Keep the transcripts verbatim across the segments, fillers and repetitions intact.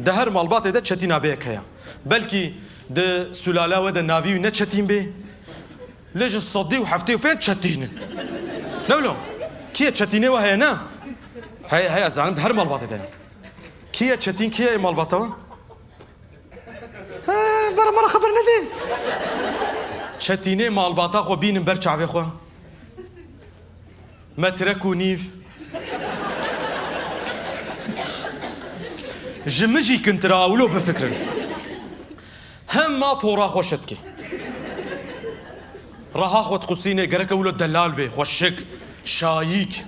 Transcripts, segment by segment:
Di her malbatê de Çetîn abeyek heye. Belkî di sulala we de navî wî ne Çetîn bê. Lê ji sedî û heftê û pênc Çetîn in. Ne wilo? Kî ye Çetînê we heye ne? Heye, heye, ez zanim di her malbatê de ye. Kî ye Çetîn, kî ye ê malbata we? He, bera me re xeber nedê. Çetînê malbata xwe bînin ber çavê xwe. Metrek û nîv. Ji min jî kintir a, wilo bifikirin. Hema pora xwe şit dikê. Reha xwe diqusînê, gereke wilo delal bê, xweşik, şayîk.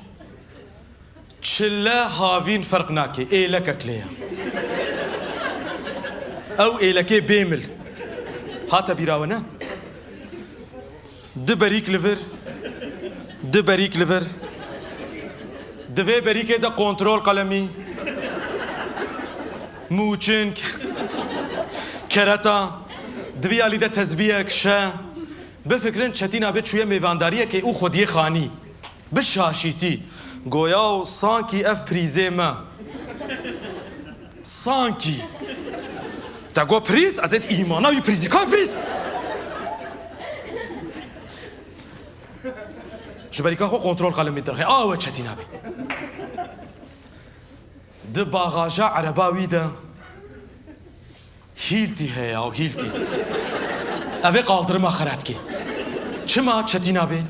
Çile havîn ferq nake, êlekek lê ye. Ew êlekê bê mil. Hate bîra we ne? Du berîk li vir. Du berîk li vir. Di vê berîkê de kontrol qelemî, mûçink, kereta, di vî alî de tezbiyek, şe. Bifikirin Çetîn abê çûye mêvandariyekê û xwediyê xanî. Bi şaşîtî. Goya û sankî ev prîzê me. Sankî. Te got prîz, ez ê îmana wî prîzî. Ka prîz? Ji berîka xwe kontrol qelemê derxê. A we Çetîn abê. Di bagaja ereba wî de hîltî heye ya, hîltî. Ev ê qaldirima xera dikê. Çima Çetîn abê?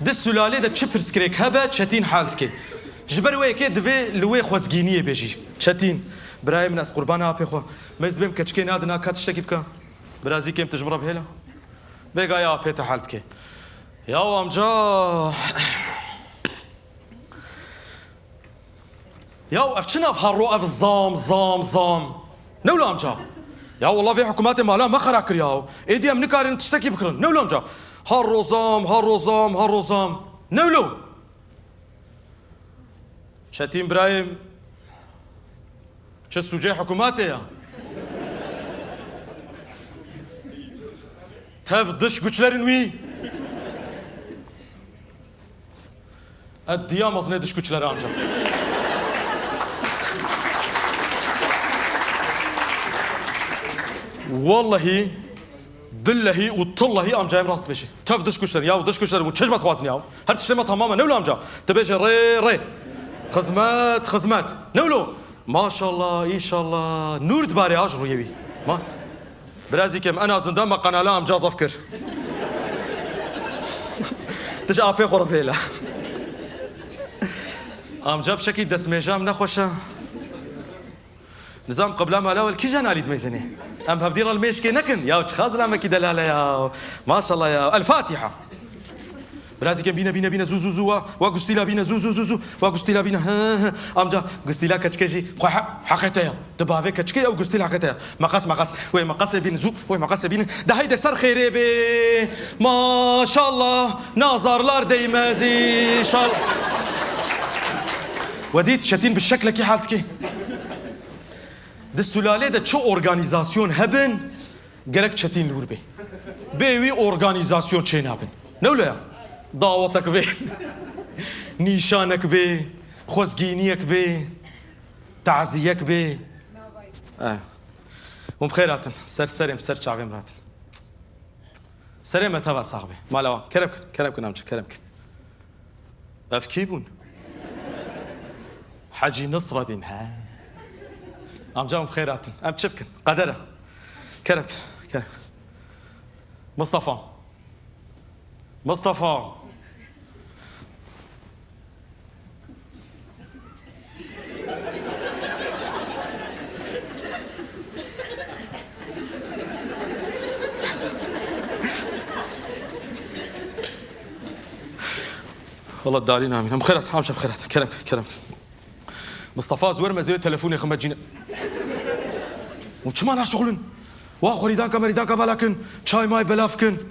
Di sulalê de çi pirsgirêk hebe, Çetîn hel dike. Ji ber wê yekê divê li wê xwezgîniyê bêjî. Çetîn, birayê min, ez qurbana apê xwe. Me ez dibêm keçikê nadina ka tiştekî bike. Birazîkêm, tu ji min re bihêle. Bêga ya apê te hel bike. Ya amca. Ya ev çi nav her ro ev zam, zam, zam? Ne wilo amca? Ya wela vê hikûmetê mala me xera kir ya. Êdî em nikarin tiştekî bikirin. Ne wilo amca? Her ro zam, her ro zam, her ro zam. Ne wilo? Çetîn birayê min, çi sûcê hikûmetê ya? Tev diş guçlerin wî. E diya mezinê diş guçlere amca. Wallahî, billehî û tillehî amcayê min rast dibêje. Tev diş guçlerin. Ya diş guçlerin, hûn çi ji me dixwazin ya? Her tiştê me tamam e, ne wilo amca? Dibêje rê, rê. Xizmet, xizmet. Ne wilo? Maşallah, înşallah. Nûr dibarê ha ji rûyê wî. Ma. Birazîkêm, en azından me qenala amca zaf kir. Tu ji apê xwe re bihêle. Amca piçekî destmêja min nexweş e. Nizam qibla mala we li kîjan alî dimêzênê? Em hevdî re li mêşkê nekin. Ya çiqa zilamekî delal e ya. Maşallah ya. El Fatiha. Birazîkêm bîne, bîne, bîne, zû, zû, zû, wa, wa gustîla bîne, zû, zû, zû, zû, wa gustîla bîne, he, he, amca, gustîla keçikê jî xwe he-, heqê te ya. Tu bavê keçikê, ew gustîl heqê te ya. Meqas, meqas, wê meqasê bîne, zû, wê meqasê bîne. De heyde ser xêrê bê. Maşallah, nazarlar değmez inşallah. We dît, Çetîn bi şeklekî hal dikê. Di sulalê de çi organîzasyon hebin, gerek Çetîn li wir bê. Bê wî organîzasyon çênabin. Ne wilo ya? Dawetek bê, nîşanek bê, xwezgîniyek bê, taziyek bê. Eh. Hûn bi xêr hatin. Ser serê min, ser çavê min hatin. Serê me teva sax bê. Mala wan. Kerem kin, kerem kin amca, kerem kin. Ev kî bûn? Hecî Nisredîn, he. Amca, em bi xêr hatin. Em çi bikin? Qeder e. Kerem kin, kerem. Mistefa. Mistefa. Wala dalî namîn. Em xêrat, amca em xêrat. Kerem, kerem. Mistefa, ez werim, ez ê wê telefonê xim cîne. Û çima naşixulin? Wa xwerîdanka merîdanka vala kin, çay may belav kin.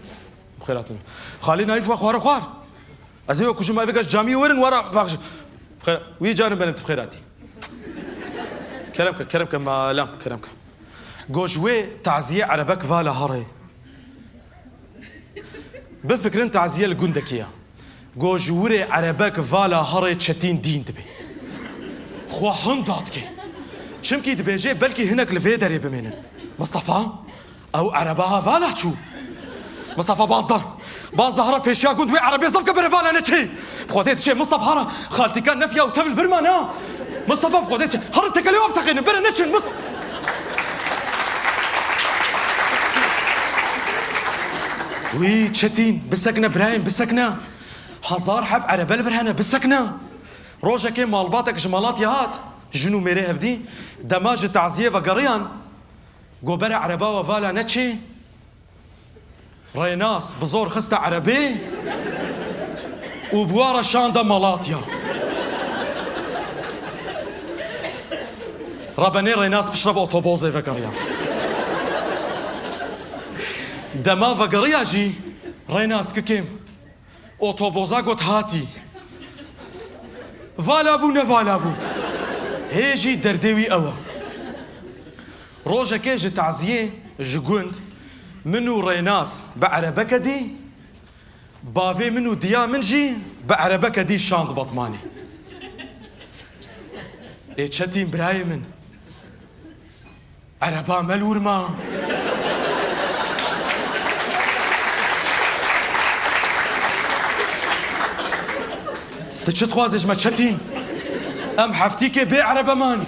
Xêratin. Xalê Naîf wa xware xwar. Ez ê wekujim, evê geş camiyê werin, wara baxş. Xêr, wî carin benim tu xêratî. Kerem ke, kerem ke, malam, kerem ke. Go ji wê taziyê erebek vala herê. Bifikirin taziye li gundekê ya. Go ji wirê erebek vala herê Çetîn dîn dibe. Xwe hinda dike. Çimkî dibêje belkî hinek li vê derê bimênin. Mistefa, ew ereba ha vala çû. Mistefa, baz da. Baz da, here pêşiya gund wê erebê zef ke bere vala neçê. Bi Xwedê diçê, Mistefa, here xaltîka nefiya û tevil vir ma ne. Mistefa, bi Xwedê diçê. Here tekelê wan biteqînin, bere neçin, Mistefa. Wî Çetîn, bisekne birayên, bisekne. Hezar heb erebe li vir hene, bisekne. Rojekê malbatek ji Malatya hat, jin û mêrê hevdî, dema ji taziyê vegeriyan, got bere ereba we vala neçê. Rênas bi zor xiste erebê û bi wa re şande Malatya. Rebenê Rênas piştre bi otobozê vegeriya. Dema vegeriya jî Rênas kikêm otoboza got hatî. Vala bû, ne vala bû. Hê jî derdê wî ew e. Rojekê ji taziyê, ji gund, min û Rênas bi erebeke dî, bavê min û diya min jî bi erebeke dî şand Batmanê. Ê Çetîn birayê min, ereba me li wir ma. Tu çi dixwazê ji me Çetîn? Em heftîkê bê erebe man.